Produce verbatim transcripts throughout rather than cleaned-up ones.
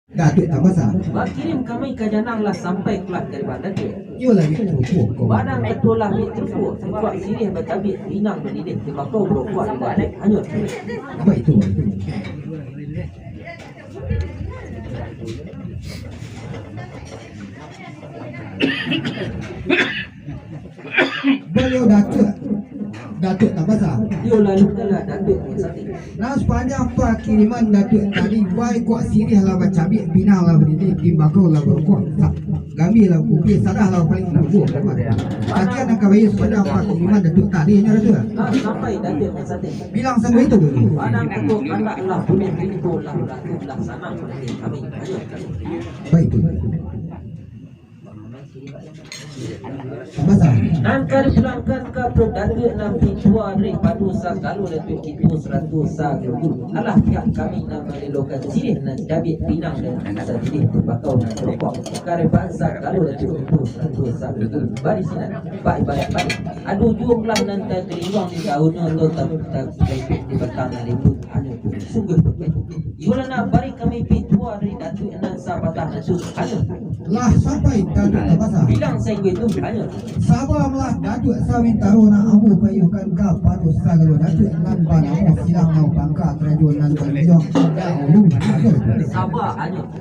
Datuak Tambasa. Bakirim kami ka janang lah sampai kulah kariban Datuak. Iyo lah, Datuak. Badang katuo lah mik tukuak, tukuak siriah bacabiak, pinang balilih, timbakau barokok, hanyo tu. Baitu. Baliau Datuak, Datuak Tambasa. Iyo, lalu kalah Datuak Munsati. Nah, sapanjang pakiriman Datuak tadi, baikok siriah lah bacabiak, pinang lah balilih, timbakau lah barokok, sa-, gambia lah bakupiah, sadah lah bapaliang. Sakian nan ka baiak sapanjang pakiriman Datuak tadi, nyo Datuak. Nah, sampai Datuak Munsati. Bilang sangguik itu dulu. Padang katuo kandak lah buliah, pintu lah balaku, lah sanang kami. Baitu. Tambasa. Nan ka dipulangkan ka Datuak nan pituah daripado sagalo Datuak kito sarato sagalo guru. Alah pihak kami nan malilokan siriah nan cabiak pinang nan sajilih timbakau nan rokok. Kariban sagalo Datuak kito sarato sagalo guru. Bari sinan, Pak Ibarat Bari. Ado juo lah nan tagalingguang di daun atau ta-, ta-, taipek di batang nan rimbun. Hanyo tu, sungguah tu. Iyolah nak bari kami pituah dari Datuak nan sapatah nan tu. Hanyo tu. Lah sampai Datuak Tambasa. Bilang sangguik tu, hanyo tu. Saba malah Datuak Samintaro, nak ambo paiyokan kapado sagalo Datuak nan banamo silang nau pangka karajo nan banjong dahulu. Hanyo tu. Saba, hanyo tu.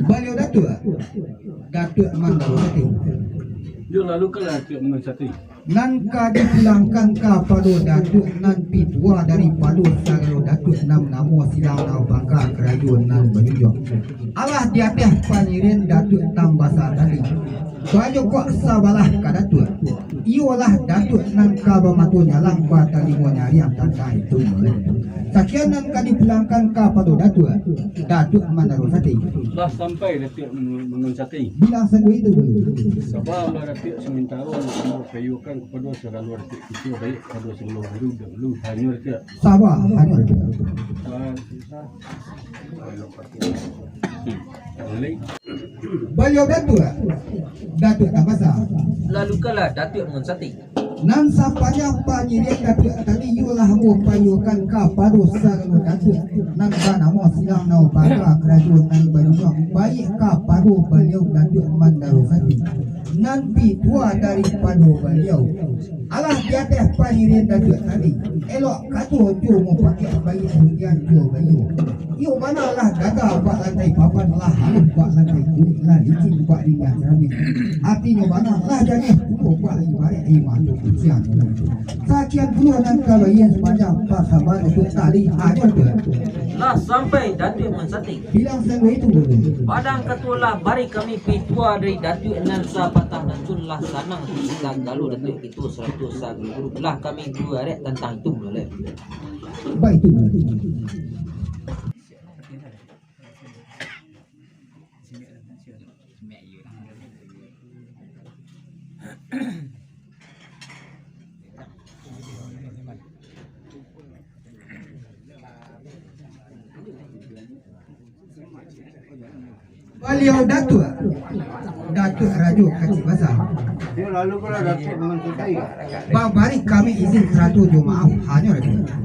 Baliau Datuak, Datuak Mandaro Sati. Yo, lalu kalah Datuak Mandaro Sati. Nan ka dipulangkan kapado Datuak nan pituah daripado sagalo Datuak nan namo silang nau pangka karajo nan banjunjuang. Alah di ateh panyirian Datuak Tambasa tadi. Banyokok sabalah ka Datuak. Iyolah Datuak nan ka bamato nyalang, batalingo nyariang tantang itu. Sakian nan ka dipulangkan kapado Datuak, Datuak Mandaro Sati. Lah sampai Datuak Mandaro Sati. Bilang sangguik itu dulu. Saba lah Datuak Samintaro, nak ambo paiyokan kapado sagalo Datuak kito, baik kapado sagalo guru dahulu. Hanyo Datuak. Saba, hanyo Datuak. Ah, susah. Baliau Datuak, Datuak Tambasa. Lalu kalah Datuak Mandaro Sati. Nan sapanjang panyirian Datuak tadi, iyolah ambo paiyokan kapado sagalo Datuak nan banamo silang nau pangka karajo nan banjunjuang, baik kapado baliau Datuak Mandaro Sati. Nan pituah daripado baliau. Alah di ateh panyirian Datuak tadi, elok kato jo mupakaik, baiak hujan jo gayua. Iyo bana lah gaga bak lantai papan, lah haluih bak lantai kulik, lah licin bak dinding saramin. Artinyo bana lah janiah pulo bak ibarat aia mato kuciang. Sakian pulo nan ka baiak sapanjang pasabaran Datuak tadi, hanyo tu. Lah sampai Datuak Mandaro Sati. Bilang sangguik itu dulu. Padang katuo lah bari kami pituah dari Datuak nan sapatah nan tu, lah sanang sagalo Datuak kito sarato sagalo guru. Lah kami tu arek tantang itu dulu lai. Baitu. Baliau Datuak, Datuak Rajo Kacik Basa. Yo, lalu kalah Datuak Mandaro Sati. Babari kami izin sarato jo maaf, hanyo Datuak.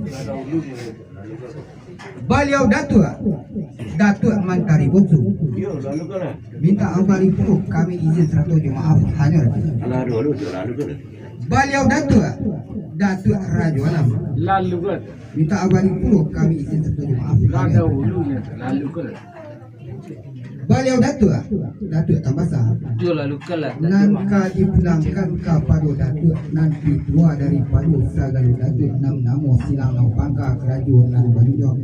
Baliau Datuak, Datuak Mantari Bunsu. Yo, lalu kalah. Mintak babari pulo kami izin sarato jo maaf, hanyo Datuak. Alah, lalu, lalu kalah. Baliau Datuak, Datuak Rajo Alam. Lalu kalah. Mintak babari pulo kami izin sarato jo maaf, hanyo Datuak. Lalu kalah. Baliau Datuak, Datuak Tambasa. Yo, lalu kalah. Nan ka dipulangkan kapado Datuak nan pituah daripado sagalo Datuak nan namo silang nau pangka karajo nan banjunjuang.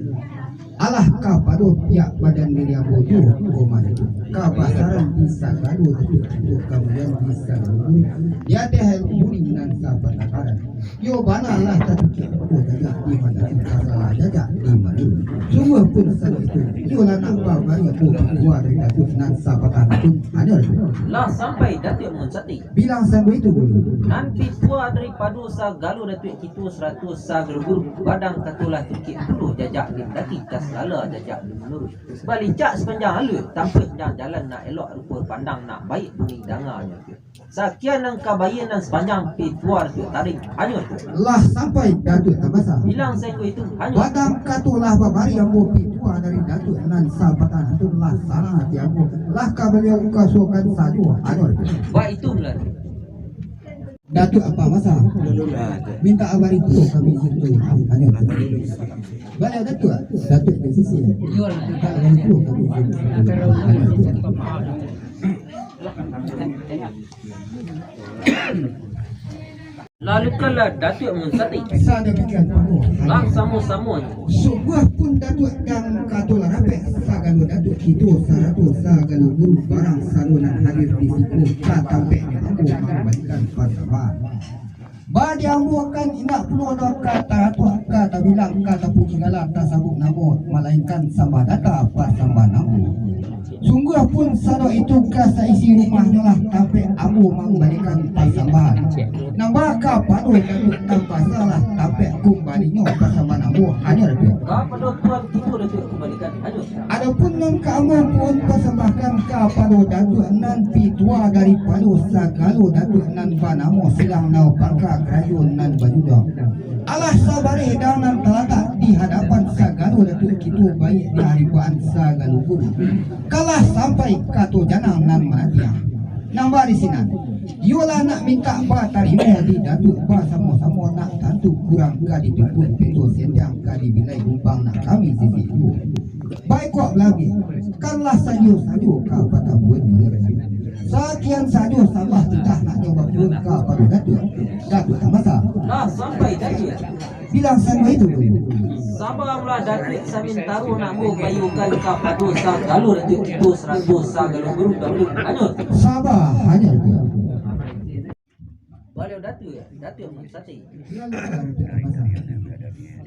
Alah kapado pihak badan diri ambo juo, koma Datuak. Kabasaran di sagalo Datuak, Datuak, kamuliaan di sagalo bumi. Di ateh bumi nan sapanataran. Yo bana lah tatukiak ko jajak di Mandari, tasala jajak di Mandari. Sungguah pun sado itu, yo lah nak babari ko pituah dari Datuak nan sapatah nan tu, hanyo Datuak. Lah sampai Datuak Mandaro Sati. Bilang sangguik itu dulu. Nan pituah daripado sagalo Datuak kito sarato sagalo guru, padang katuo lah tatukiak pulo jajak di Mandari, tasala jajak di Mandari. Balincak sapanjang alua, tampek panjang jalan, nak elok rupo dipandang, nak baiak bunyi danganyo. Sakian nan ka bayia nan sapanjang pituah Datuak tadi, hanyo tu. Lah sampai Datuak tabasa. Bilang sainggo itu, hanyo. Batang kato lah babari ambo pituah dari Datuak nan sabatang tu lah sana hati ambo. Lah ka baliau kasuakan sajo, hanyo tu. Baitu lah. Datuak apa masa? Minta abari pulo kami izin tu, hanyo tu. Baliau Datuak, Datuak di sisi. Minta abari pulo kami izin tu, hanyo tu. Lalu kalah Datuak Munsati. Sadamikian pulo. Lah samo-samo. Sungguah pun Datuak dan kato lah rapek, sagalo Datuak kito sarato sagalo guru barang sado nan hadir di siko ka tampek ambo mambalikan pasambahan. Badi ambo kan indak pulo doh ka taratuak, ka tabilang, ka tapuji gala, tasabuik namo, malainkan sambah data pasambahan ambo. Sungguah pun sado itu ka saisi rumahnyo lah tampek ambo mambalikan pasambahan. Nambah kapado Datuak Tampasa lah tampek kumbalinyo pasambahan ambo, hanyo Datuak. Kapado Tuan kito Datuak kumbalikan, hanyo. Adopun nan ka ambo pun pasambahkan kapado Datuak nan pituah daripado sagalo Datuak nan banamo Silang Nau Pangka Karajo nan bajudo. Alah sabareh dang nan talatak di hadapan sagalo Datuak kito, baiak di hadapan sagalo guru. Kalah sampai kato janang nan manantiang. Nan bari sinan, iyolah nak mintak batarimo di Datuak basamo-samo, nak tantu kurang ka ditumpuak pito sendiang ka dibilai gumpang nak kami sisih juo. Baiklah lagi, kanlah sajo-sajo ka patabuannyo lai. Sakian sajo sambah titah nak nyo bapulang kapado Datuak. Datuak Tampasa. Lah sampai Datuak. Bilang samo itu dulu. Sabalah Datuak samintaro nak ambo bayukan kapado sagalo Datuak kito sarato sagalo guru dahulu. Hanyo. Saba, hanyo Datuak. Baliau Datuak, Datuak Munsati.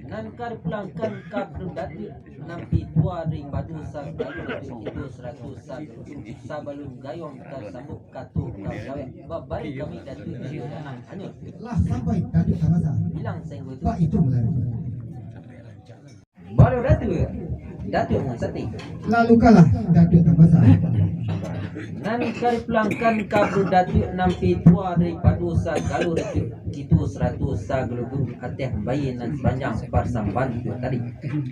Nan ka dipulangkan kapado Datuak nan pituah daripado sagalo Datuak kito sarato sagalo guru, sabalun gayuang tasambuak kato ka gawek, babari kami Datuak iyo danang hanyo. Lah sampai Datuak Tampasa. Bilang sainggo itu. Baitu lah. Baliau Datuak, Datuak Munsati. Lalu kalah Datuak Tampasa. Nan ka dipulangkan kapado Datuak nan pituah daripado sagalo Datuak kito sarato sagalo guru ateh bayia nan sapanjang pasambahan Datuak tadi.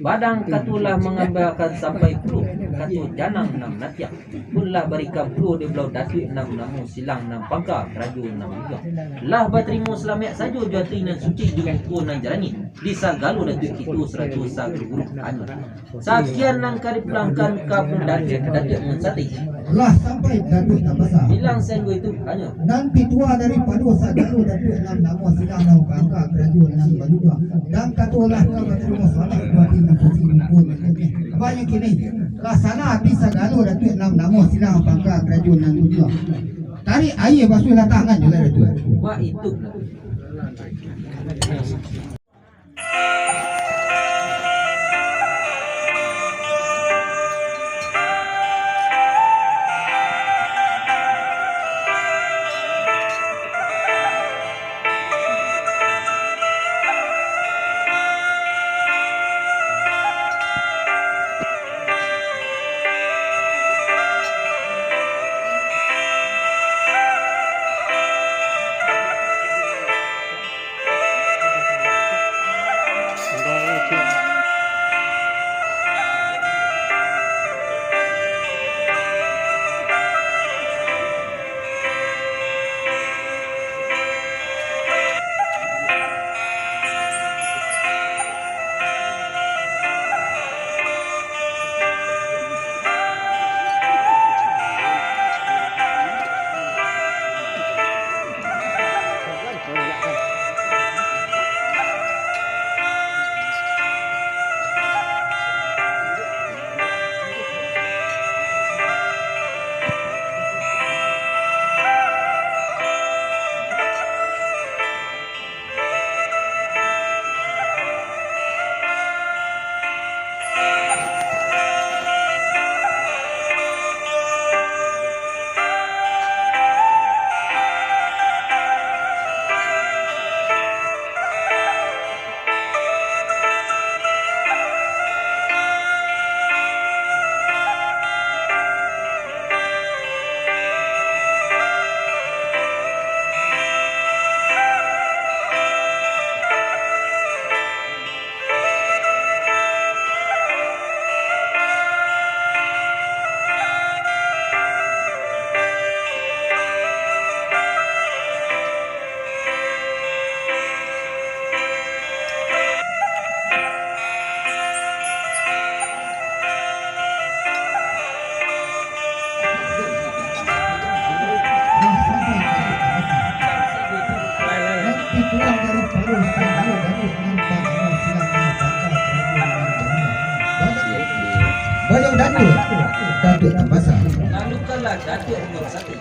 Batang kato lah mangambalikan sampai pulo kato janang nan manantiang. Pun lah barikan pulo di baliau Datuak nan banamo Silang Nau Pangka Karajo nan bajudo. Lah batarimo salamaik sajo jo ati nan suci jo muko nan jalani di sagalo Datuak kito sarato sagalo guru, hanyo. Sakian nan ka dipulangkan kapado Datuak, Datuak Munsati. Lah sampai Datuak Tampasa. Bilang sainggo itu, hanyo. Nan pituah daripado sagalo Datuak nan banamo Silang Nau Pangka Karajo nan bajudo. Nan kato lah ka batarimo salamaik jo ati nan suci jo muko nan jalani. Banyak kini, lah sana ati sagalo Datuak nan banamo Silang Nau Pangka Karajo nan bajudo. Tarik aia basuahlah tangan jo lah Datuak. Baitu lah.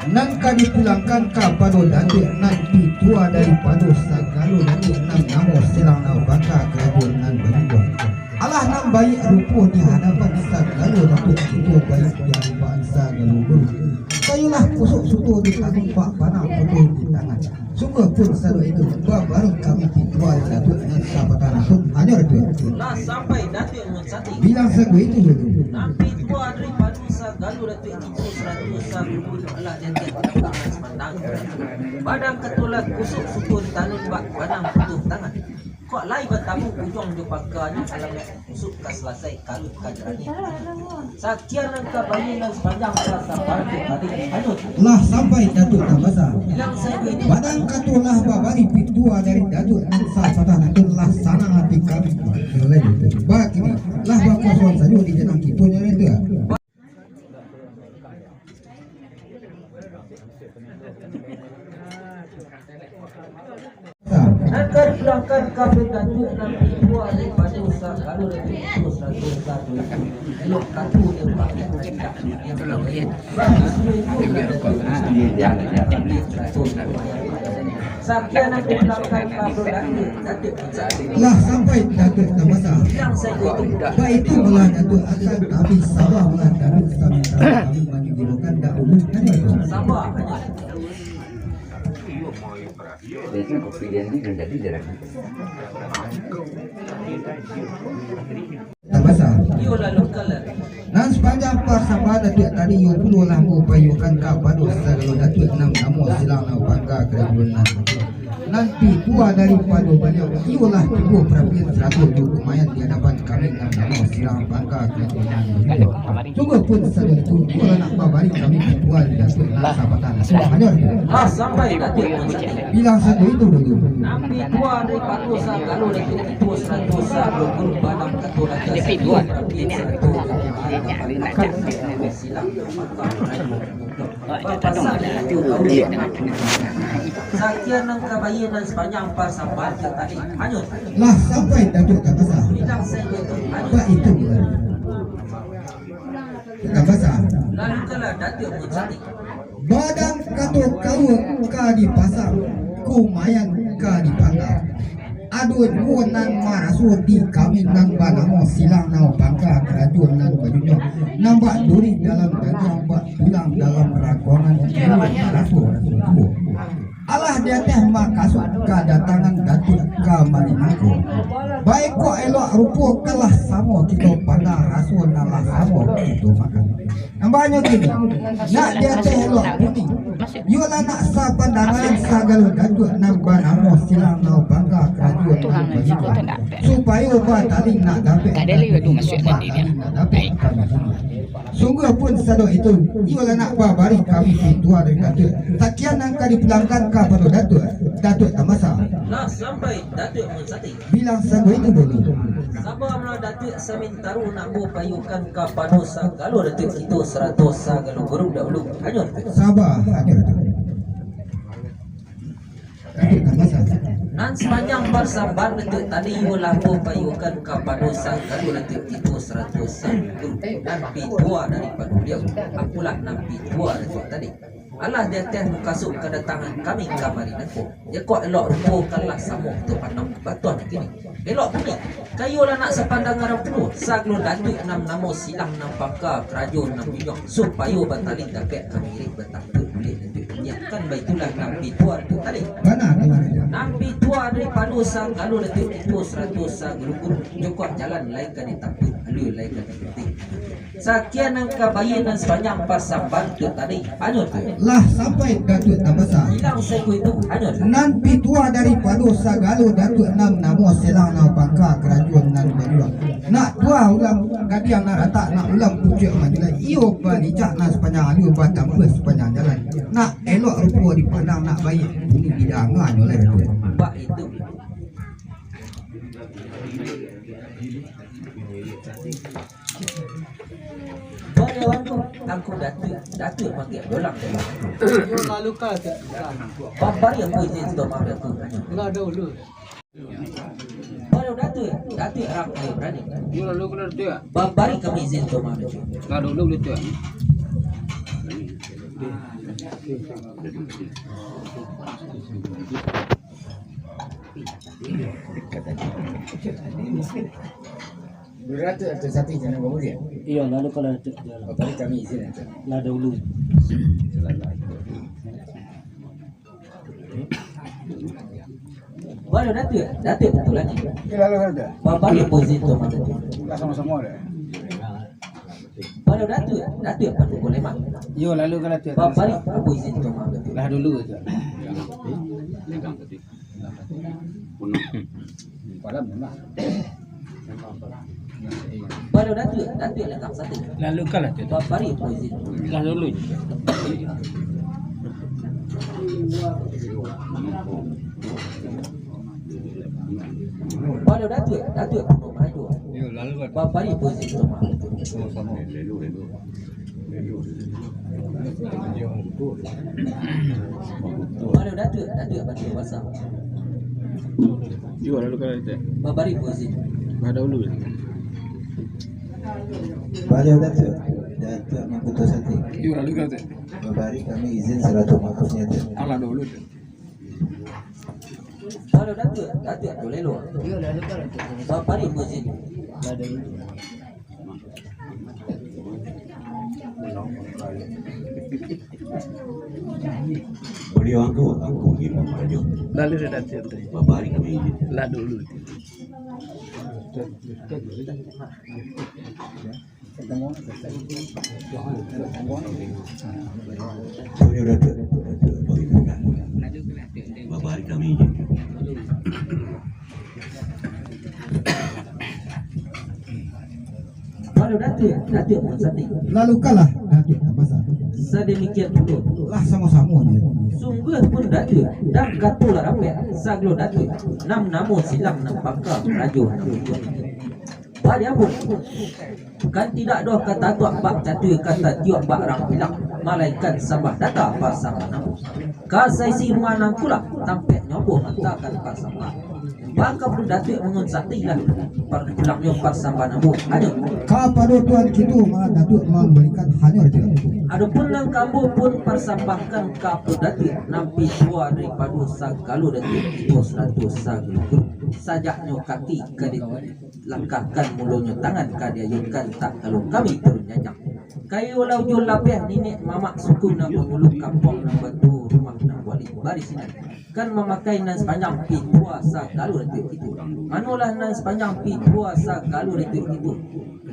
Nan ka dipulangkan kapado Datuak nan pituah daripado sagalo Datuak nan namo silang namo bangka karajo nan bajunjuang. Alah nan baiak rupo di hadapan sagalo Datuak kito, baiak di hadapan sagalo guru. Kayolah kusok suto di tangan, bak panang putuih di tangan. Sungguahpun sadonyo itu, babari kami pituah Datuak nan sapatah nan tu, hanyo Datuak. Lah sampai Datuak Munsati. Bilang sago itu dulu. Nan pituah daripado sagalo Datuak kito sarato saguru alah jati Datuak nan sapatah. Badang katulah kusok suto di tangan, bak panang putuih tangan. Kok lai batamu ujuang jo pangkanyo, alamiah kusok ka salasai, karuik ka jaraniah. Sakian nan ka baiak nan sapanjang pasambahan tu tadi. Lanjut. Lah sampai Datuak nan basa. Bilang sago itu. Badang katulah babari pituah dari Datuak nan sapatah nan tu, lah sanang ati kami. Bakini lah bakuasoan sajo di janang kito nyo tu. Nan ka dipulangkan ka Datuak nan pituah daripado sagalo Datuak kito sarato saguru. Elok katu nyo pakai. Sakian nan dipulangkan ka Datuak, Datuak Munsati. Lah sampai Datuak nan basa. Bilang sago itu. Baitu malah Datuak akan kami sambah malah Datuak samantaro kami maninggikan dahulu. Sambah. Itu kopi dia ni kan jadi jarang. Nan basa. Iyo lah, lokal lah. Nan sapanjang pasambahan Datuak tadi, iyo pulo lah mupayuakan kapado sagalo Datuak nan namo silang namo bangka karajo nan. Nan pituah daripado Baliau, iyolah tibo parapian sarato jo kumayan di hadapan kami nan namo silang bangka karajo nan. Sungguahpun sadonyo itu, iyolah nan babari kami pituah Datuak nan sapatah nan tu. Hanyo Datuak. Lah sampai Datuak Munsati. Bilang sago itu dulu. Nan pituah daripado sagalo Datuak kito sarato saguru, badang katulah ka sakian parapian sarato jo kumayan di hadapan kami nan namo silang namo bangka karajo nan. Sakian nan ka baiak nan sapanjang pasambahan tu tadi. Lanjut. Lah sampai Datuak nan basa. Bilang sago itu. Hanyo. Baitu. Nan basa. Lalu kalah Datuak Munsati. Badang kato karuik ka dipasang, kumayan ka dipangga. Ado juo nan maraso di kami nan banamo silang namo bangka karajo nan bajunjuang, nan bak duri dalam dagiang, bak tulang dalam ragongan, juo maraso-raso juo. Alah di ateh makasuik kadatangan Datuak kamari nangko. Baikok elok rupo kan lah samo kito pandang, raso nan lah samo kito makan. Nambahnyo kini, nak di ateh elok putih. Iyolah nak sapandangan sagalo Datuak nan banamo silang namo bangka karajo nan bajunjuang. Supayo batali nak dapek, nak dapek kami. Sungguahpun sadonyo itu, iyolah nak babari kami pituah dari Datuak. Sakian nan ka dipulangkan kapado Datuak, Datuak nan basa. Lah sampai Datuak Munsati. Bilang sago itu dulu. Saba malah Datuak samantaro nak mupayuakan kapado sagalo Datuak kito sarato sagalo guru dahulu. Hanyo Datuak. Saba, hanyo Datuak. Datuak nan basa. Nan sapanjang pasambahan Datuak tadi, iyolah mupayuakan kapado sagalo Datuak kito sarato saguru, nan pituah daripado Baliau, apolah nan pituah Datuak tadi. Alah di ateh makasuik kadatangan kami kamari nangko. Jikok elok rupo kan lah samo kito pandang, batuah nan kini. Elok kini, kayolah nak sapandangan pulo, sagalo Datuak nan namo silang namo bangka karajo nan bajunjuang, supayo batali dapek kami irik batampek buliah Datuak. Nyo kan baitulah nan pituah Datuak tadi. Bana, bana. Nan pituah daripado sagalo Datuak kito sarato saguru-guru, jikok jalan lai ka ditampek, alua lai ka dipitih. Sakian nan ka baiak nan sapanjang pasambahan tu tadi, hanyo tu. Lah sampai Datuak nan basa. Bilang saiko itu, hanyo tu. Nan pituah daripado sagalo Datuak nan namo silang namo bangka karajo nan bajunjuang. Nak tuah ulam gadiang nan ratak, nak ulam pucuak manjulai. Iyo balicak nan sapanjang alua, batampuah sapanjang jalan. Nak elok rupo dipandang, nak baiak bunyi didanganyo lai Datuak. Bak itu. Baliau angku, angku Datuak, Datuak manggiak dolang. Yo, lalu ka, ka. Babari angku izin sito maaf angku. Lah, dahulu. Baliau Datuak, Datuak rang kayo barani. Yo, lalu ka Datuak. Babari kami izin sito maaf Datuak. Lah, dahulu Datuak. Berarti ada satu jangan kemudian. Iyo, lalu kalau ada, oh, tadi kami izin aja. Lah dahulu. Baliau Datuak, Datuak Datuak lagi. Iyo, lalu kalau ada. Bapak Ibu Zin tu mah Datuak. Lah sama-sama ada. Baliau Datuak, Datuak Datuak Lemak. Iyo, lalu kalau ada. Bapak Ibu Zin tu mah Datuak. Lah dulu aja. Malam lah. Baliau Datuak, Datuak Lengkap Satu. Lalu kalah tu. Bapak Ibu Zin. Lah dulu. Baliau Datuak, Datuak Purwo Marajo. Yo, lalu kan. Bapak Ibu Zin. Oh, sama. Baliau Datuak, Datuak Batua Basa. Iyo, lalu kalau itu. Babari Fauzi. Bah dahulu. Baliau Datuak, Datuak Mangkuto Sati. Iyo, lalu kalau itu. Babari kami izin saratu maafnyo tu. Alah dahulu tu. Baliau Datuak, Datuak Tulelo. Iyo, lalu kalau itu. Babari Fauzi. Bah dahulu. Baliau angku, angku Imam Rajo. Lalu sudah siap tadi. Babari kami izin. Lah dulu. Baliau Datuak, Datuak Barimbunan. Babari kami izin. Baliau Datuak, Datuak Munsati. Lalu kalah Datuak Tambasa. Sadamikian pulo. Lah samo-samo nyo. Sungguahpun Datuak, dan kato lah rapek, sagalo Datuak, nan namo silang nan pangka, rajo nan ujung. Baliau pun kan tidak doh ka tatuak bak catua, ka tatiok bak rang pilang, malainkan sambah data pasambahan ambo. Ka saisi rumah nan kulah, tampek nyo ambo hantakan pasambahan. Baka pun Datuak mangunsati lah, par-, pulangnyo pasambahan ambo hanyo. Kapado Tuan kito, malah Datuak mambarikan hanyo Datuak. Adopun nan ka ambo pun parsambahkan ka Datuak, nan pitua daripado sagalo Datuak kito sarato sagalo guru. Sajaknyo kaki ka dilangkahkan, mulonyo tangan ka diayunkan, tak kalau kami turun janjang. Kayo lah ujung lapeh, niniak mamak suku nan bangulu, kampuang nan batuo, rumah nan buali, bari sinan. Kan mamakai nan sapanjang pitua sagalo Datuak kito. Manolah nan sapanjang pitua sagalo Datuak kito.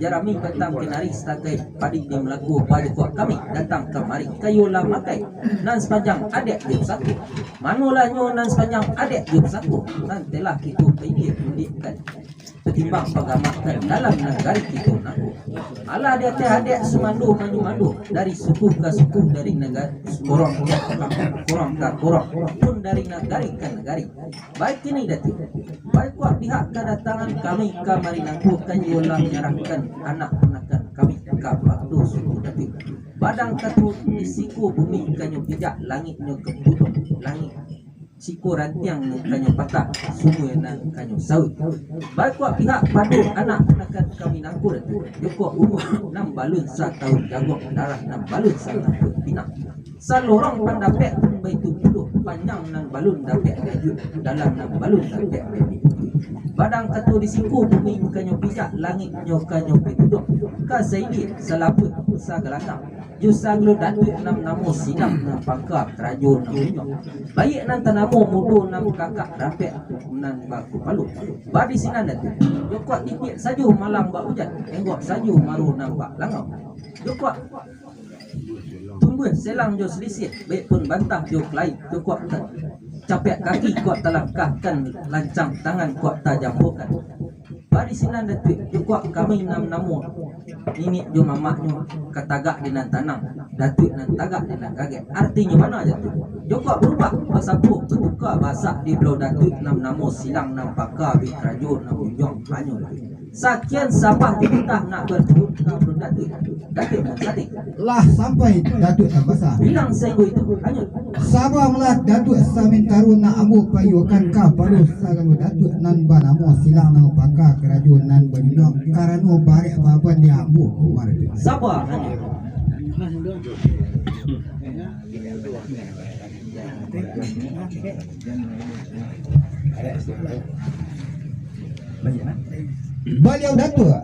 Jarami batang kanari satakai padi di Malako, bajokok kami datang kamari. Kayo lah makai nan sapanjang adek jo pusako. Manolah nyo nan sapanjang adek jo pusako, nan telah kito paindia undiakan. Patimbang pagamakan dalam nagari kito nangko. Alah di ateh adek sumando manyumando, dari suku ka suku, dari naga-, korong ka korong, pun dari nagari ka nagari. Baik kini Datuak, baik kuak pihak kadatangan kami kamari nangko, kan iyo lah manyarahkan anak panakan kami kapado suku Datuak. Badang kato di siko bumi kanyo pijak, langik nyo ka putuih, langik siko rantiang nan kanyo patah, sumua nan kanyo sauik. Baik kuak pihak pado anak panakan kami nangko Datuak, jo kuak umua nan balun satahun jaguak, darah nan balun satahun pinang. Salorong pandapek pun baitu pulo, panjang nan balun dapek diajuak, dalam nan balun dapek diajuak. Badang kato di siko bumi kanyo pijak, langik nyo kanyo pituduak, ka sailia salabuah sagalanggang. Jo sagalo Datuak nan namo silang nan pangka, karajo nan unjuang. Baiak nan tanamo, mudo nan bakakak, rapek nan bakapalo. Bari sinan Datuak, jo kuak titiak sajo malang bak ujan, enggok sajo maro nan bak langau. Jo kuak tumbuah selang jo silisiah, baiak pun bantah jo kalai, jo kuak ta-, capek kaki kuak talangkahkan, lancang tangan kuak tajambokan. Bari sinan Datuak, jo kuak kami nan namo niniak jo mamaknyo, ka tagak di nan tanang, Datuak nan tagak di nan gagek. Artinyo bana Datuak, jo kuak barubah basapo, batuka basak di Baliau Datuak nan namo silang nan pangka, bih karajo nan unjuang hanyo Datuak. Sakian sambah jo titah nak baturuik ka Baliau Datuak, Datuak Munsati. Lah sampai Datuak Tambasa. Bilang sainggo itu hanyo. Sabarlah Datuak Samintaro, nak ambo paiyokan kapado sagalo Datuak nan banamo silang nan pangka, karajo nan banyunuang, karano barek baban di ambo. Saba hanyo. Baliau Datuak,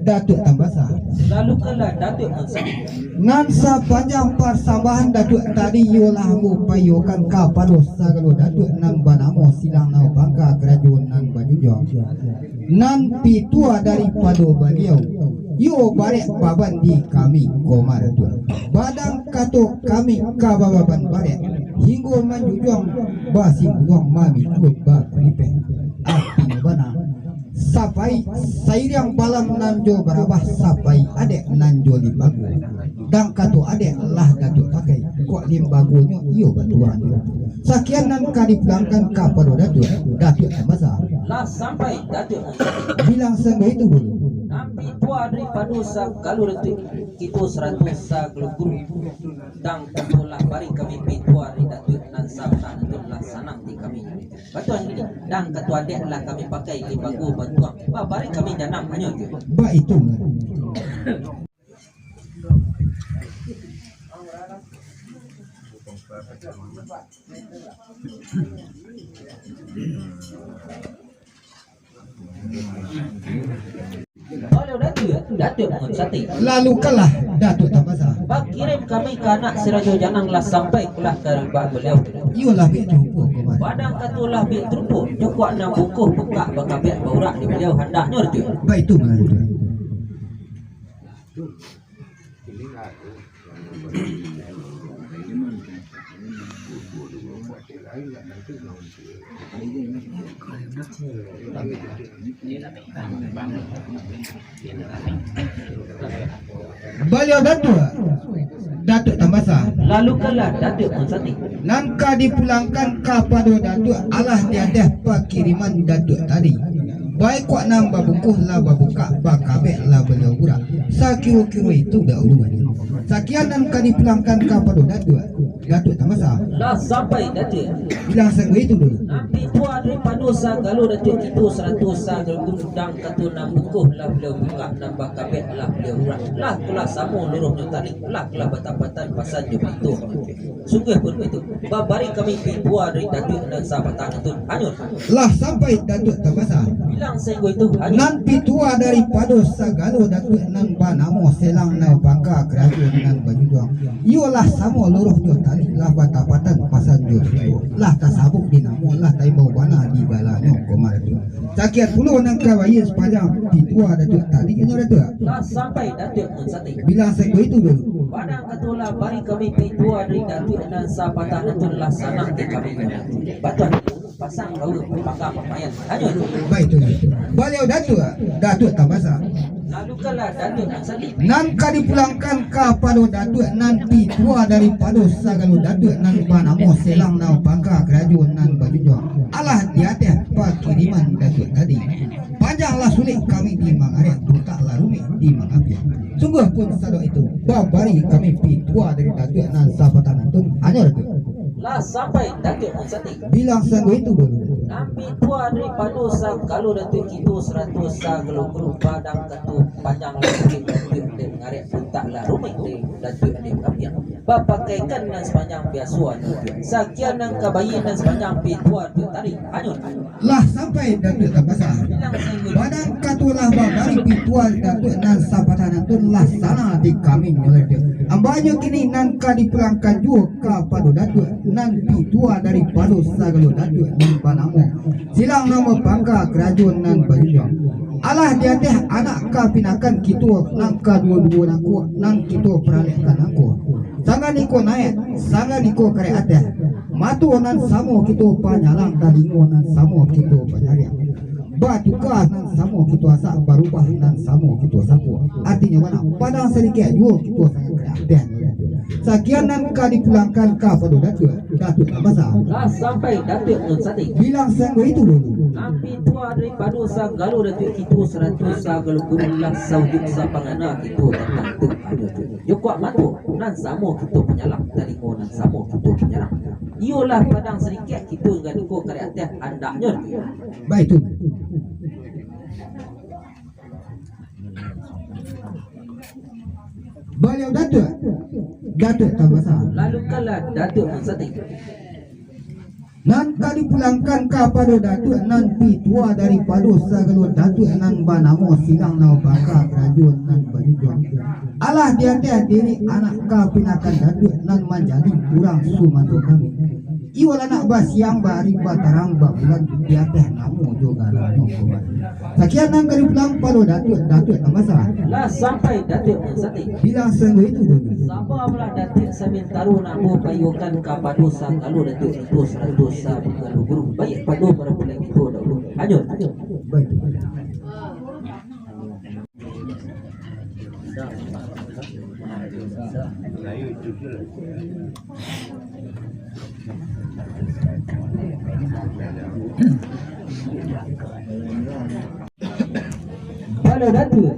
Datuak Tambasa. Lalu kalah Datuak Mansari. Nan sapanjang pasambahan Datuak tadi, iyolah ambo payokan kapado sagalo Datuak nan banamo Silang Namo Pangka Karajo nan Bajunjuang. Nan pitua daripado baliau, iyo barek baban di kami, Komar Datuak. Badang kato kami ka bababan barek, hinggo manjunjuang basimbunuang mamikua bakulipeh. Artinyo bana, sapai sairiang balam nan jo barabah, sapai adek nan jo limbago. Dang kato adek lah Datuak pakai, kok limbagonyo iyo batuangnyo. Sakian nan ka dipulangkan kapado Datuak, Datuak Tambasa. Lah sampai Datuak Mansari. Bilang sanggo itu dulu. Nan pitua daripado sagalo Datuak, kito sarato sagalo guru. Dang kato lah bari kami pitua dari Datuak nan sabatang tu lah sanang di kami. Batua ini, dang kato adek lah kami pakai limbago batuang. Babari kami janam hanyo tu. Baitu. Baliau Datuak, Datuak Mansari. Lalu kalah Datuak Tambasa. Bakirim kami ka anak si Rajo Janang lah sampai kalah ka baliau. Iyolah bik tarupo, Komar. Badang kato lah bik tarupo, jo kok nan bungkuh bukak bakabek baurak di baliau handaknyo tu. Baitu bana tu. Baliau Datuak, Datuak Tambasa. Lalu kalah Datuak Mansari. Nan ka dipulangkan kapado Datuak alah di ateh pakiriman Datuak tadi. Baiklah nan babungkuh lah babukak, bakabek lah baliau urak. Sakiro-kiro itu dahulu. Sakian nan ka dipulangkan kapado Datuak, Datuak Tambasa. Lah sampai Datuak. Bilang sanggo itu dulu. Nan pitua daripado sagalo Datuak, kito sarato sagalo guru. Dang kato nan bungkuh lah baliau bukak, nan bakabek lah baliau urak. Lah kalah samo luruhnyo tali, lah kalah batapatan pasan jo pintu. Sungguahpun baitu, babari kami pitua dari Datuak nan sabatang tu hanyo. Lah sampai Datuak Tambasa. Bilang sanggo itu hanyo. Nan pitua daripado sagalo Datuak nan banamo Silang Namo Pangka Karajo nan Bajunjuang. Iyolah samo luruh jo tali, lah batapatan pasan jo pintu. Lah tasabuik di namo, lah taimbau bana di balanyo, Komar Datuak. Sakian pulo nan ka baiyo sapanjang pitua Datuak tadi, inyo Datuak. Lah sampai Datuak Mansari. Bilang sanggo itu dulu. Badang kato lah bari kami pitua dari Datuak nan sabatang tu lah sanang di kami. Batuan pasang kawa pangka pamayan. Hanyo tu. Baitu. Baliau Datuak, Datuak Tambasa. Lalu kalah Datuak Mansari. Nan ka dipulangkan kapado Datuak nan pitua daripado sagalo Datuak nan banamo Silang Namo Pangka Karajo nan Bajunjuang. Alah di ateh pakiriman Datuak tadi. Panjanglah sulik kami di mangarek, putaklah rumik di mangambiak. Sungguahpun sadok itu, babari kami pitua dari Datuak nan sabatang tu hanyo Datuak. Lah sampai Datuak Mansari. Bilang sanggo itu dulu. Nan pitua daripado sagalo Datuak, kito sarato sagalo guru. Badang kato panjanglah sulik Datuak di mangarek, putaklah rumik di Datuak di mangambiak. Bapakaikan nan sapanjang biaso Datuak. Sakian nan ka baiyo nan sapanjang pitua Datuak tadi. Hanyo. Lah sampai Datuak Tambasa. Badang kato lah babari pitua Datuak nan sabatang tu lah sanang di kami nyo Datuak. Ambo nyo kini nan ka dipulangkan juo kapado Datuak nan pitua daripado sagalo Datuak nan banamo Silang Namo Pangka Karajo nan Bajunjuang. Alah di ateh anak kapinakan kito nan kaduo-duo nangko nan kito paralekkan nangko. Sangan iko naek, sangan iko karek ateh. Mato nan samo kito panyalang, talingo nan samo kito panyariang. Batuka nan samo kito asak, barubah nan samo kito sapuak. Artinyo bana, padang sadikek juo kito sangan karek ateh. Sakian nan ka dipulangkan kapado Datuak, Datuak Tambasa. Lah sampai Datuak Mansari. Bilang sanggo itu dulu. Nan pitua daripado sagalo Datuak, kito sarato sagalo guru, lah saujuik sapangana kito tantang tu hanyo tu. Jo kuak mato nan samo kito panyalang, talingo nan samo kito panyarang. Iyolah padang sadikek kito ganiko karek ateh andaknyo. Baitu. Baliau Datuak, Datuak Tambasa. Lalu kalah Datuak Mansari. Nan ka dipulangkan kapado Datuak nan pituah daripado sagalo Datuak nan banamo Silang Nau Bangka karajo nan bajunjuang. Alah di ateh diri anak kapinakan Datuak nan manjadi urang sumando kami. Iyo lah nak basiang bari batarang babulan di ateh namo jo galanyo, Komandan. Sakian nan ka dipulang pado Datuak, Datuak Tambasa. Lah sampai Datuak Mansati. Bilang sanggo itu dulu. Sabalah Datuak Samintaro namo paiyokan kapado sagalo Datuak itu sarato sagalo guru. Baik pado para pulang itu dahulu. Lanjut. Baik. Pado Datuak,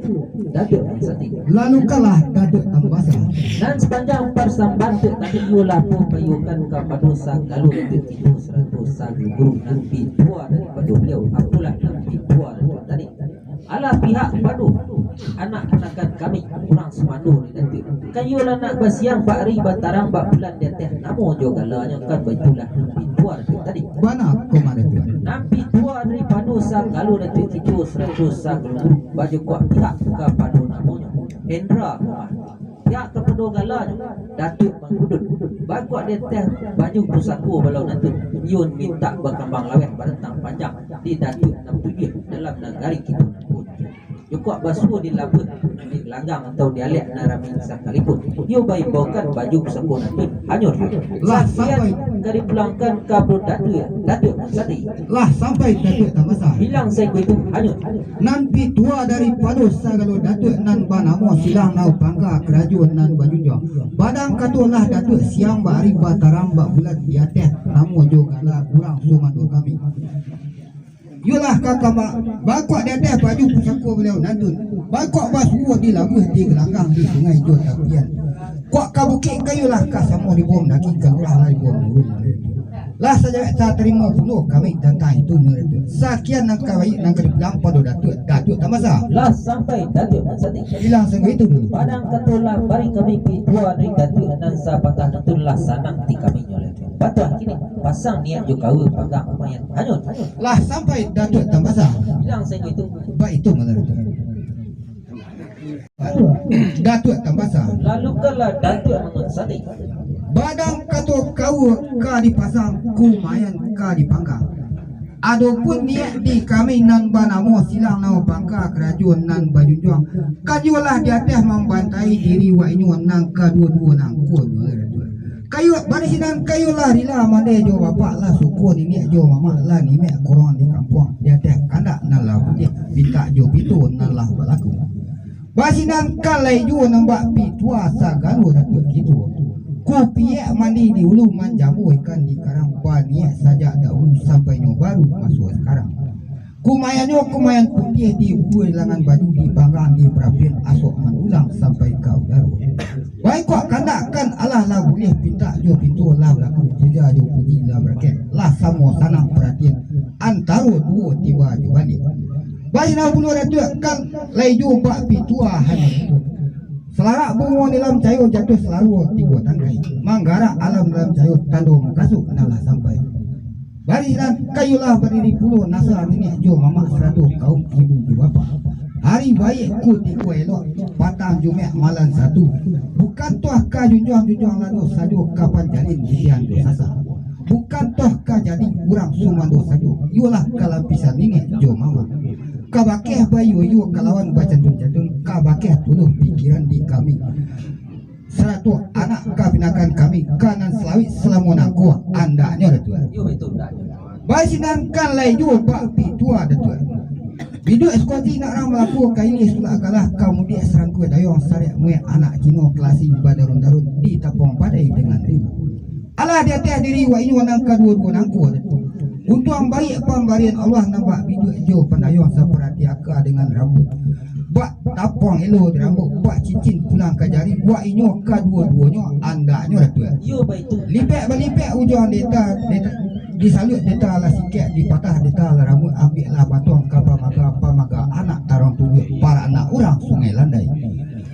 Datuak Mansati. Lalu kalah Datuak Tambasa. Nan sapanjang parsambahan tu tadi iyo lah paiyokan kapado sagalo Datuak itu sarato sagalo guru nan pituah daripado baliau, apolah nan pituah Datuak tadi. Alah pihak pado anak panakan kami, urang sumando di Datuak. Kan iyo lah nak basiang bari batarang babulan di ateh namo jo galanyo, kan baitulah nan pituah Datuak tadi. Bana, Komandan. Nan pituah daripado sagalo Datuak itu sarato sagalo guru, bajukak pihak kapado namonyo. Hendra, Komandan. Pihak kapado galanyo, Datuak Mangudut. Bakuak di ateh baju pusako balau nantun. Iyo mintak bakambang laweh barantang panjang di Datuak nan tujuah dalam nagari kito nan pun. Jukak basuo di labuah, di langgang atau di alek nan rami sakalipun. Iyo baimbaukan baju pusako nantun. Hanyut. Lah sampai. Sakian ka dipulangkan kapado Datuak, Datuak Mansati. Lah sampai Datuak Tambasa. Bilang sanggo itu, hanyut. Nan pituah daripado sagalo Datuak nan banamo Silang Nau Bangka karajo nan bajunjuang. Padang kato lah Datuak siang bari batarang babulan di ateh namo jo gala urang sumando kami. Iyolah ka kama, bakuak di ateh baju pusako baliau nantun. Bakuak basuo di labuah di galanggang di sungai jo tapian. Kuak ka bukik kayu lah ka samo dibom daging ka lurah lah dibom urun. Lah sajawek tatarimo pulo kami tantang itu nyo Datuak. Sakian nan ka baiak nan ka dipulang pado Datuak, Datuak Tambasa. Lah sampai Datuak Mansati. Bilang sanggo itu dulu. Padang kato lah bari kami pituah dari Datuak nan sapatah nantun lah sanang ti kami nyo Datuak. Patuah kini pasang niaik jo kawa panggang kumayan hanyut. Lah sampai Datuak Tambasa. Bilang sanggo itu. Baitu mano Datuak. Datuak Tambasa. Lalu kalah Datuak Mansati. Padang kato kawa ka dipasang, kumayan ka dipanggang. Adopun niaik di kami nan banamo Silang Nau Bangka karajo nan bajunjuang, kan iyolah di ateh mambantai diri wak inyo nan kaduo-duo nangko nyo. Kayu, bari sinan kayu lah rila mandeh jo bapak lah suko niniak jo mamak lah nimek korong di kampuang di ateh kandak nan lah buliah pintak jo pito nan lah balaku. Bari sinan kan lai juo nan bak pituah sagalo Datuak kito. Kupiak mandi di ulu manjamua ikan di karang baniaik sajak dahulu sampai nyo baru maso sakarang. Kumayannyo kumayan putiah di buah di langan baju di panggang di perapian asok mandulang sampai ka udaro. Baikok kandak kan alah lah buliah pintak jo pinto lah balaku puja jo puji lah barakek lah samo sanang paratian antaro duo tiba jo baliak. Baitu pulo Datuak kan lai jo bak pituahan. Salarak bungo nilam cayo jatuah salarua tigo tangkai. Manggarak alam dalam cayo tando mukasuik nan lah sampai. Bari nan kayulah badiri pulo nasa niniak jo mamak sarato kaum ibu jo bapak. Hari baiak kutiko elok, patang Jumaik malam satu. Bukan toh ka junjuang-junjuang lado sajo ka panjalin didian jo sasa. Bukan toh ka jadi urang sumando sajo, iyolah ka lapisan niniak jo mamak. Ka bakeh bayo-iyo kalawan bacantun-cantun, ka bakeh tuluih pikiran di kami. Sarato anak kapinakan kami, ka nan salawik salamo nangko, andaknyo Datuak. Iyo, batua, andaknyo. Baitu sinan kan lai juo bak pituah Datuak. Biduak sukoti nak rang balaku, ka ilia sulak galah, ka mudiak sarangkua dayuang, sarek muek anak Cino, kalasi badarun-darun, di tapuang padai dengan ribu. Alah di ateh diri wak inyo nan kaduo-duo nangko Datuak. Untuang baiak pambarian Allah nan bak biduak jo pandayuang saparati aka dengan rambuik. Bak tapuang elo di rambuik, bak cincin pulang ka jari, wak inyo kaduo-duonyo andaknyo Datuak. Iyo, baitu. Lipek balipek ujuang deta, deta, disaluik deta lah sikek, dipatah deta lah rambuik, ambiaklah batuang ka pamaga, pamaga anak tarong tujuah, paranak urang Sungai Landai.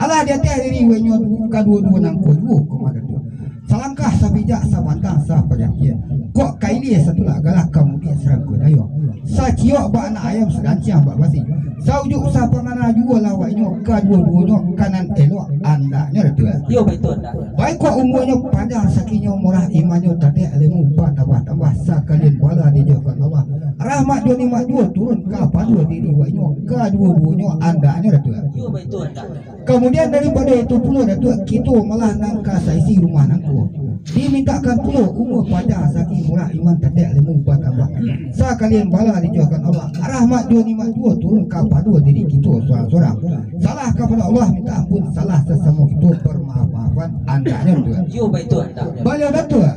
Alah di ateh diri wak inyo kaduo-duo nangko juo, Komandan Datuak. Salangkah sapijak, sapantang sapajantian. Kok ka Satulak galah ka mudiak sarangko dayo. Saciok bak anak ayam, sadanciang bak basi. Saujuik sapangana juo lah awaknyo, kaduo-duonyo ka nan elok andaknyo, Datuak. Iyo, baitu andak. Baiklah, umuanyo panjang, sakinyo murah, imannyo tadek, ilmu batambah-tambah, sakalian bala dijokan Allah. Rahmat jo nikmat juo turun kapado diri awaknyo, kaduo-duonyo andaknyo, Datuak. Iyo, baitu andak. Kamudian daripado itu pulo, Datuak, kito malah nan ka saisi rumah nangko dimintakan pulo umua panjang, sakinyo murah, iman tadek, ilmu batambah. Sakalian bala dijokan Allah, rahmat jo nikmat juo turun kapado diri kito surang-surang. Salah kapado Allah minta ampun, salah sasamo kito parmaaf-maafan andaknyo, Datuak. Iyo, baitu andaknyo. Baliau, Datuak.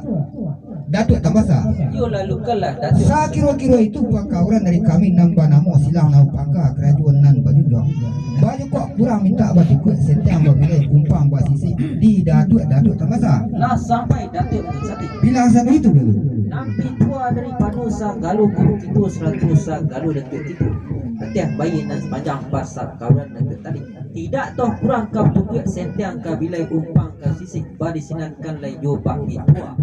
Datuak Tambasa. Iyo, lalukanlah, Datuak. Sakiro-kiro itu pakauran dari kami nan banamo Silang Nan Pangka Karajo Nan Bajunjuang. Banyak kok kurang mintak batukuak, sentiang babilai, umpang basisik di Datuak, Datuak Tambasa. Lah sampai, Datuak Tambasa. Bilang satu itu dulu. Nan pitua daripado sagalo guru kito, sarato sagalo datuak kito, Datuak, bayi nan sapanjang pasakauran Datuak tadi. Indak toh kurang ka batukuak, sentiang ka bilai, umpang ka sisik, badisinankan lai jo bak pitua.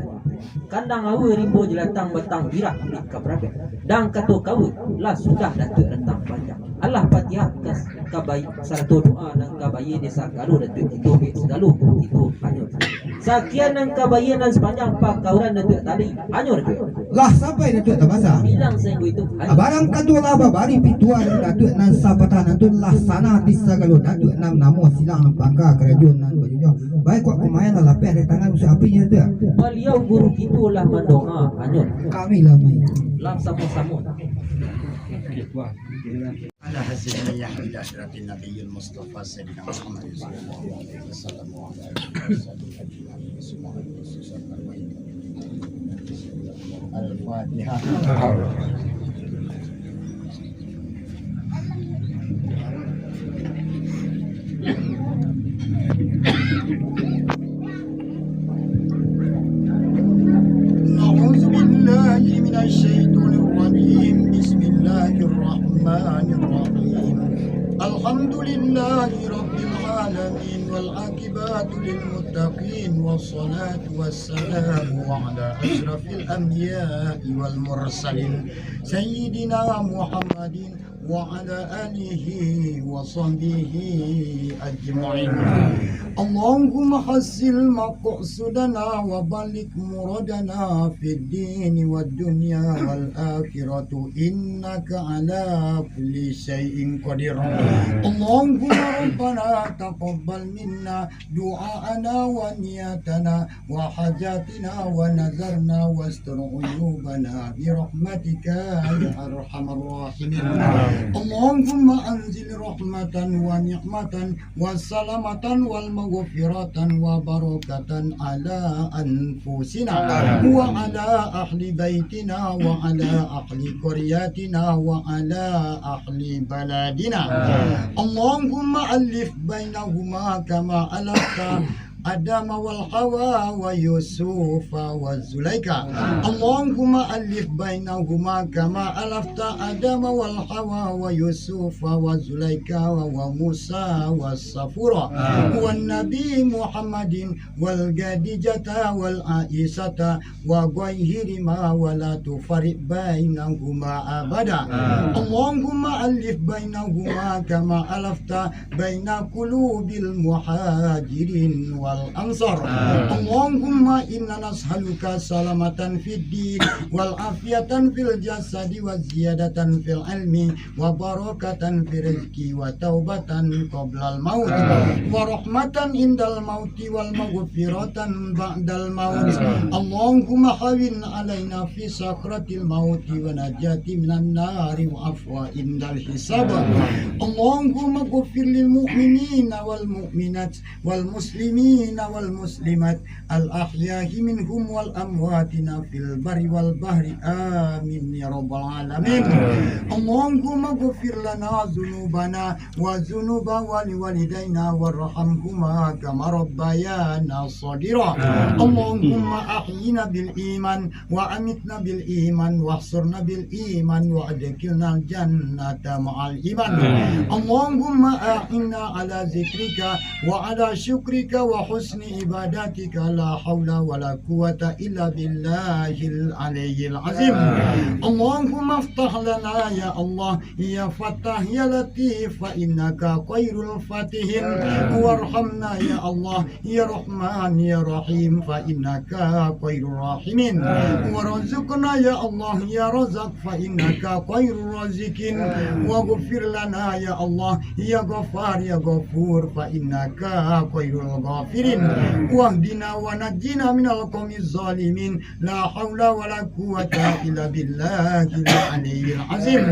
Kandang awa rimbo jalatang, batang birah kulik ka barabek. Dang kato kawa, lah sudah Datuak rantang panjang. Alah Fatihah ka, ka bayi, sarato doa nan ka bayi di sagalo datuak kito, bek sagalo guru kito hanyo. Sakian nan ka bayi nan sapanjang pakauran Datuak tadi, hanyo Datuak. Lah sampai Datuak Tambasa. Bilang sainggo itu, hanyo. Barang kato lah babari pitua dari Datuak nan sapatah nan tu, lah sanah di sagalo datuak nan namo Silang Nan Pangka Karajo Nan Bajunjuang. Baik, kok kumayan lah lapeh dari tangan musuh api nyo tu. Baliau guru kito lah mandoa, hanyo. Kami lah main. Lah samo-samo. Ala hasil niyah ila hadratin Nabiyil Mustafa Sayyidina Muhammad sallallahu alaihi wasallam wa ala alihi wa sahbihi ajma'in. Al-Fatihah. أعوذ بالله من الشيطان الرجيم. بسم الله الرحمن الرحيم. الحمد لله رب العالمين، والعاقبة للمتقين، والصلاة والسلام على أشرف الأنبياء والمرسلين، سيدنا محمد وعلى آله وصحبه أجمعين. اللهم حصل مقصودنا وبلغ مرادنا في الدين والدنيا والآخرة، إنك على كل شيء قدير. اللهم ربنا تقبل منا دعاءنا ونيتنا وحاجاتنا ونذرنا واستر عيوبنا برحمتك يا أرحم الراحمين. اللهم أنزل رحمة ونعمة وسلامة والمغفرة وبركة على أنفسنا وعلى أهل بيتنا وعلى أهل قريتنا وعلى أهل بلدنا. اللهم ألف بينهما كما ألفت آدم وحواء ويوسف وزليخا. اللهم ألف بينهما كما ألفت آدم وحواء ويوسف وزليخا وموسى وصفورا والنبي محمد والخديجة والعائشة وغيرهما ولا تفرق بينهما أبدا. اللهم ألف بينهما كما ألفت بين قلوب المهاجرين والأنصار. اللهم إنا نسألك سلامة في الدين والعافية في الجسد وزيادة في العلم وبركة في الرزق وتوبة قبل الموت ورحمة عند الموت والمغفرة بعد الموت. اللهم هون علينا في سكرات الموت ونجاة من النار وعفو عند الحساب. اللهم اغفر للمؤمنين والمؤمنات والمسلمين والمسلمات الأحياء منهم والأموات في البر والبحر. آمين يا رب العالمين. اللهم اغفر لنا ذنوبنا وذنوب والدينا وارحمهما كما ربيانا صغيرا. اللهم أحينا بالإيمان وأمتنا بالإيمان واحشرنا بالإيمان وأدخلنا الجنة مع الإيمان. اللهم أعنا على ذكرك وعلى شكرك وحسن حسن عبادتك لا حول ولا قوة إلا بالله العلي العظيم. اللهم افتح لنا يا الله يا فتاح يا لطيف فإنك خير الفاتحين. وارحمنا يا الله يا رحمن يا رحيم فإنك خير الراحمين. وارزقنا يا الله يا رزاق فإنك خير الرازقين. واغفر لنا يا الله يا غفار يا غفور فإنك خير الغافرين. واهدنا ونجنا من القوم الظالمين. لا حول ولا قوة إلا بالله العلي العظيم.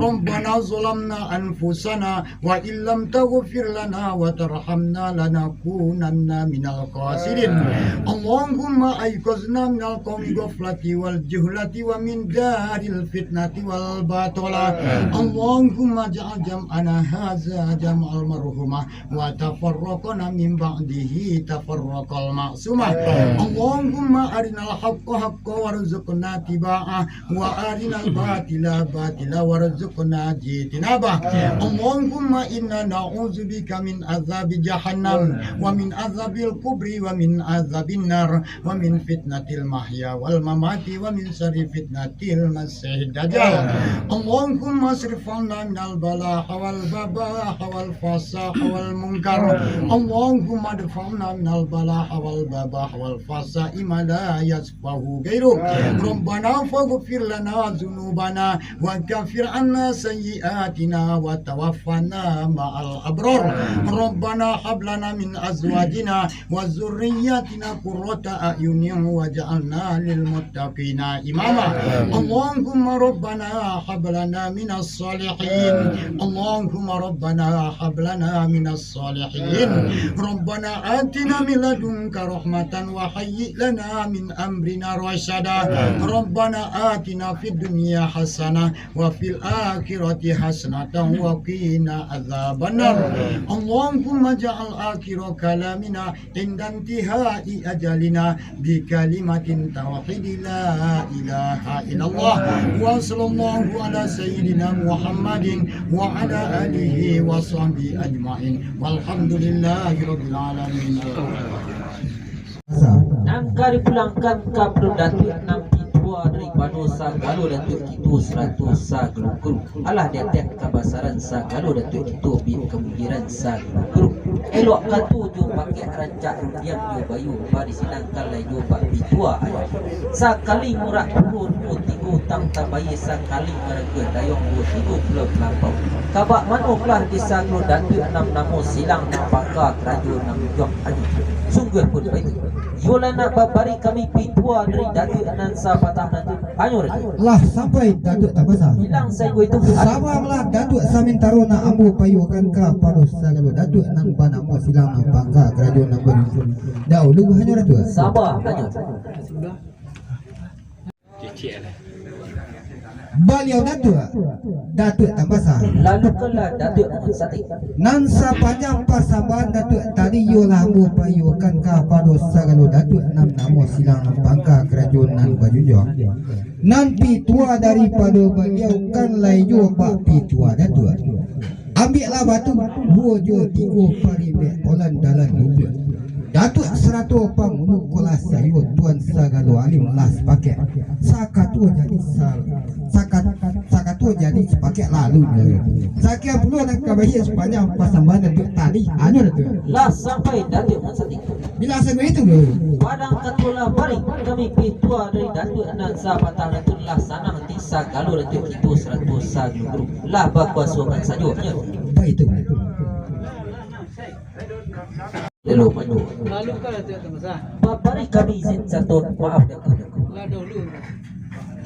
ربنا ظلمنا أنفسنا وإن لم تغفر لنا وترحمنا لنكونن من الخاسرين. اللهم أيقظنا من القوم الغفلة والجهلة ومن دار الفتنة والبطالة. اللهم اجعل جمعنا هذا جمعا مرحوما وتفرقنا من بعده تفرقا معصوما. اللهم أرنا الحق حقا وارزقنا اتباعه وأرنا الباطل باطلا وارزقنا اجتنابه. اللهم إنا نعوذ بك من عذاب جهنم ومن عذاب القبر ومن عذاب النار ومن فتنة المحيا والممات ومن شر فتنة المسيح الدجال. اللهم اصرف عنا من البلاح والبباح والفحشاء والمنكر. اللهم ادفعنا من البلاح والبباح والفحشاء ما لا يصفه غيرك. ربنا فاغفر لنا ذنوبنا وكفر عنا سيئاتنا وتوفنا مع الأبرار. ربنا هب لنا من أزواجنا وذرياتنا قرة أعين واجعلنا للمتقين إماما. اللهم ربنا هب لنا من الصالحين. اللهم ربنا هب لنا من الصالحين. ربنا آتنا من لدنك رحمة وهيئ لنا من أمرنا رشدا. ربنا آتنا في الدنيا حسنة وفي الآخرة حسنة وقنا عذاب النار. اللهم اجعل آخر كلامنا عند انتهاء أجلنا بكلمة توحيد لا إله إلا الله. وصلى الله على سيدنا محمد وعلى آله وصحبه أجمعين. والحمد لله رب العالمين. Nan ka dipulangkan ka Datuak nan pintua daripado sagalo Datuak kito sarato sagalo guru. Alah di ateh kabasaran sagalo Datuak kito, bit kamujiran sagalo guru. Elok kato jo pakek, rancak rundiang jo bayo, bari silang kan lai jo bak pintua ayo. Sakali murak turun duo tigo tang tabayie, sakali maraguah dayuang duo tigo pulau talampau. Kabak mano pulah di sagalo Datuak nan namo silang nan pangka karajo nan ujuang ajo. Sungguah pun baitu. Iyolah nak babari kami pintua dari Datuak nan sapatah nan tu. Hanyo Datuak. Lah sampai Datuak Tambasa. Bilang sainggo itu. Sabarlah Datuak Samintaro nak ambo payuakan kapado sagalo Datuak nan banamo silang nan pangka karajo nan badusun. Dahulu hanyo Datuak. Sabar hanyo. Baliau Datuak, Datuak Tambasa. Lalu kalah Datuak Mangun Satik. Nan sapanjang pasambahan Datuak tadi iyolah ambo payuakan kapado sagalo Datuak nan namo silang nan pangka karajo nan bajunjuang. Nan pintua daripado baliau kan lai jo bak pintua Datuak. Ambiaklah batu, duo jo tigo parimbek, polan dalam lumbuak. Datuak sarato pangulu kolah sayo, tuan sagalo alim lah sapakek. Sakato jadi sa-, sakat-, sakato jadi sapakek lalu nyo. Sakian pulo nan ka baiak sapanjang pasambahan Datuak tadi, hanyo Datuak. Lah sampai Datuak Mansatik. Bila sago itu, bro. Padang katolah bari, kami pintua dari Datuak nan sapatah nan tu lah sanang di sagalo Datuak kito sarato sagalo guru. Lah bakuasokan sajo, nyo. Baik tu. Lalu maju. Lalu kan Datuak Tambasa. Babari kami izin sarato maaf Datuak. Lah dahulu.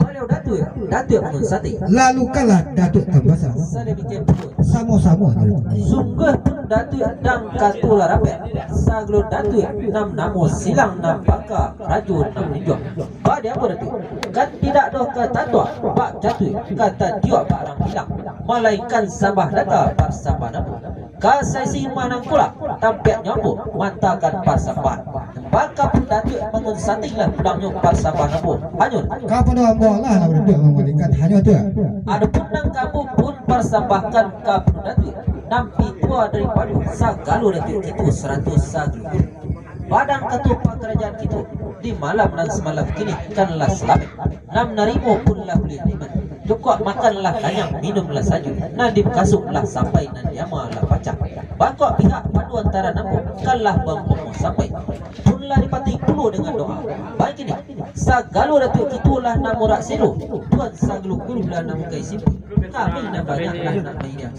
Baliau Datuak, Datuak Mangun Satik. Lalu kalah Datuak Tambasa. Sademikian pulo. Samo-samo. Sungguah pun Datuak nan kato lah rapek. Sagalo Datuak nan namo silang nan pangka karajo nan bajunjuang. Bak di ambo Datuak, kan tidak doh ka tatuak bak catuak, ka tatiok bak rang hilang, malainkan sambah data pasambahan ambo. Ka saisi manangkulah tampiak nyo ambo mantakan pasambahan. Baka pun Datuak Mangun Satik lah pulangnyo pasambahan ambo. Hanyo. Kapado ambo lah, lah Datuak mangalikan hanyo tu. Adopun nan ka ambo pun pasambahkan kapado Datuak nan pintua daripado sagalo Datuak kito sarato sagalo guru. Padang kato pakarajaan kito, di malam nan samalam kini kan lah salamaik. Nan manarimo pun lah buliah narimo. Cukuik makan lah kanyang, minum lah sajuak, nan di mukasuik lah sampai, nan di ama lah pacah. Bangkok pihak pado antaro ambo, kan lah bampamo sampai. Pun lah dipatuik pulo dengan doa. Baik kini, sagalo datuak kito lah nan murak selo, tuan sagalo guru lah nan mukai simpul. Kami nan banyak lah nak mainiang.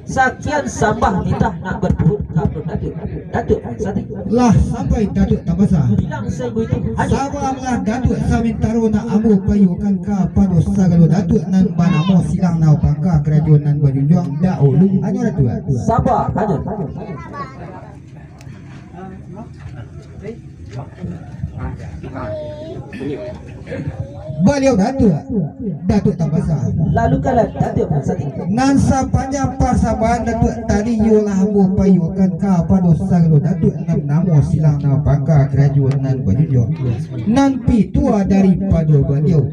Sakian sambah titah nak batuhun ka Datuak, Datuak Wan Satin. Lah sampai Datuak Tambasa. Bilang sainggo itu, Haji. Sabarlah Datuak, samantaro nak ambo paiyokan kapado sagalo datuak nan banamo silang nan bapangka karajo nan bajunjuang dahulu. Hanyo Datuak. Saba, Haji. Baliau Datuak, Datuak Tambasa. Lalu kalah Datuak Wan Satin. Nan sapanjang pasambahan Datuak tadi, iyolah ambo paiyokan kapado sagalo datuak nan namo silang nan bapangka karajo nan bajunjuang. Nan pituah daripado baliau.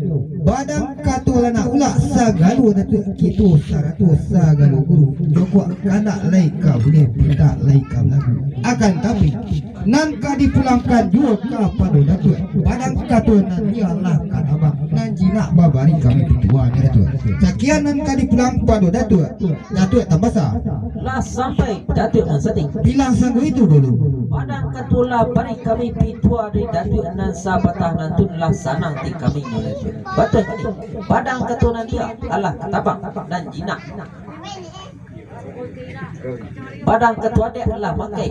Padang kato lah nak ulak sagalo datuak kito sarato sagalo guru. Cukuik kandak lai ka buliah, pintak lai ka balagu. Akan tapi, nan ka dipulangkan juo kapado datuak, padang kato nan iyolah ka tabang, nan jinak babari kami pituah, Datuak. Sakian nan ka dipulang pado Datuak, Datuak Tambasa. Lah sampai Datuak Wan Satin. Bilang sainggo itu dulu. Padang kato lah bari kami pituah dari Datuak nan sabatah nan tu lah sanang ati kami, Datuak. Batua kini, padang kato nan iyolah ka tabang, nan jinak. Padang kato adaik lah makai,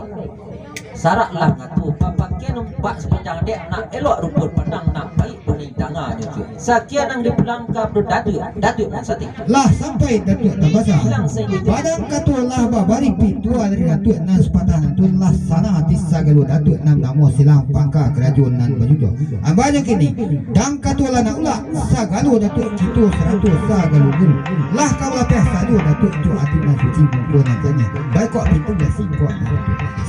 sarak lah mangato, bapakaian umpak sapanjang adaik, nak elok rupo dipandang, nak paik pun didanganyo tu. Sakian nan dipulang kapado Datuak, Datuak Wan Satin. Lah sampai Datuak Tambasa. Bilang sainggo itu. Padang kato lah babari pituah dari Datuak nan sabatah nan tu lah sanang ati sagalo datuak nan namo silang pangka karajo nan bajunjuang. Ambo nyo kini, nan kato lah nak ulak sagalo datuak kito sarato sagalo guru. Lah ka balapeh sajo datuak jo ati nan suci, muko nan janiah. Baiklah pintu lah singkok.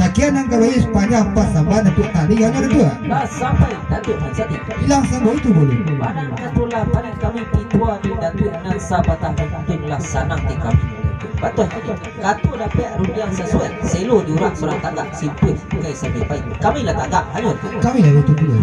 Sakian nan ka baiyo sapanjang pasambahan datuak tadi, hanyo Datuak. Lah sampai Datuak Wan Satin. Bilang sainggo itu dulu. Padang kato lah bari kami pituah dari Datuak nan sabatah nan tu lah sanang ati kami. Batua kini, kato dapek rundiang sasuai, selo diurak surang tagak, simpul bukai sampai paik. Kami lah tagak, hanyo tu. Kami lah itu pulo.